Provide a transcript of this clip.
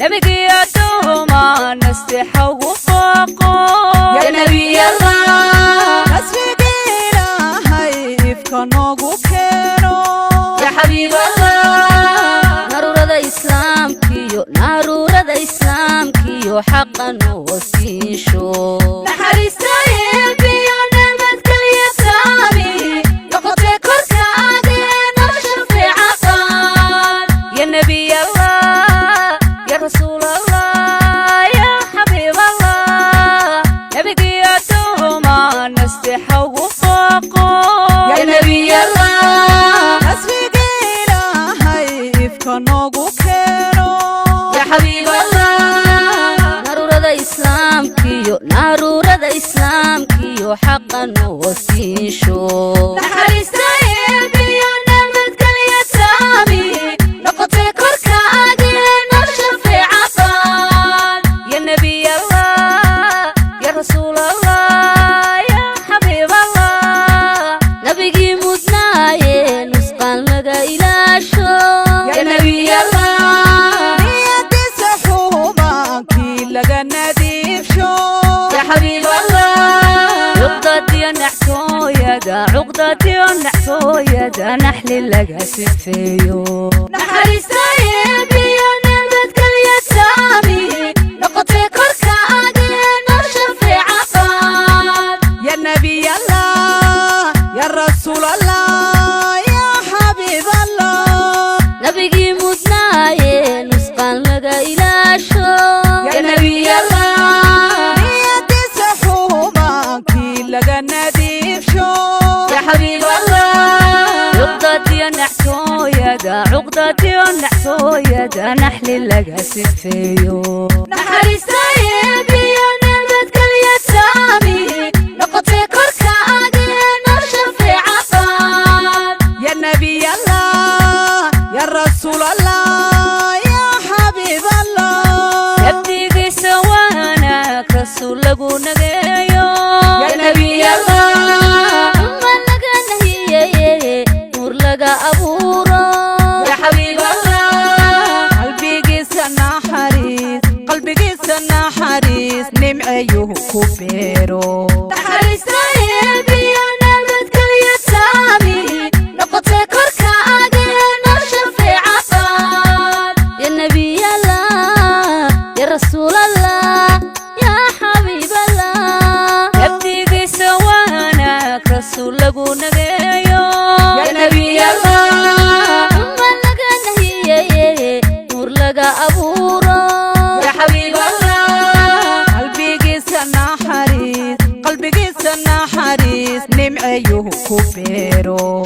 Nabigii addooma nasteexa ugu baaqo. Ya Nebiy Allah. Nasriga Ilaahay ifka noogu keeno. Ya Xabiib Allah. Naruurada Islaamkiyo, naruurada Islaamkiyo xaqa noo siinsho. Naxariista Eebbiyo nabadgelyo taami noqotee korkaaga noo shafeeca qaad. Ya Nebiy Allah, ya Rasuul Allah, ya Xabiib Allah. Nabigii addooma nasteexa ugu baaqo. Ya Nebiy Allah. Nasriga Ilaahay ifka noogu keeno. Ya Xabiib Allah. Naruurada Islaamkiyo, naruurada Islaamkiyo xaqa noo siinsho. Naxariista Eebbiyo nabadgelyo taami noqotee korkaaga noo shafeeca qaad. Ya Nebiy Allah, ya Rasuul Allah, ya Xabiib Allah. Nabigii mudnaaye nusqaan laga ilaasho. Ya Nebiy Allah. Niyadiisa xumaankii laga nadiifsho. Ya Xabiib Allah. Cuqdadiyo nactooyada, cuqdadiyo nactooyada naxli laga sifeeyo. Naxariista Eebbiyo nabadgelyo taami noqotee korkaaga noo shafeeca qaad. Ya Nebiy Allah, ya Rasuul Allah, ya Xabiib Allah. Nabigii mudnaaye nusqaan laga ilaasho. Ya Nebiy Allah. Niyadiisa xumaankii laga nadiifsho. Ya Xabiib Allah. Cuqdadiyo nactooyada, cuqdadiyo nactooyada naxli laga sifeeyo. Naxariista Eebbiyo nabadgelyo taami noqotee korkaaga noo shafeeca qaad. Ya Nebiy Allah, ya Rasuul Allah, ya Xabiib Allah. Nabdigiisa wanaag rasuul lagu nageeyo. Ya Nebiy Allah. Uma laga nahiyeye nuur laga abuuro. Ya Xabiib Allah. Qalbigiisa naxariis, qalbigiisa naxariis nimcayuhu ku beero. Naxariista Eebbiyo nabadgelyo taami noqotee korkaaga noo shafeeca qaad. Ya Nebiy Allah, ya Rasuul Allah, ya Xabiib Allah. Nabdigiisa wanaag rasuul lagu nageeyo. Ya Nebiy Allah. Uma laga nahiyeye nuur laga abuuro. Ya Xabiib Allah. Qalbigiisa naxariis, qalbigiisa naxariis nimcayuhu ku beero.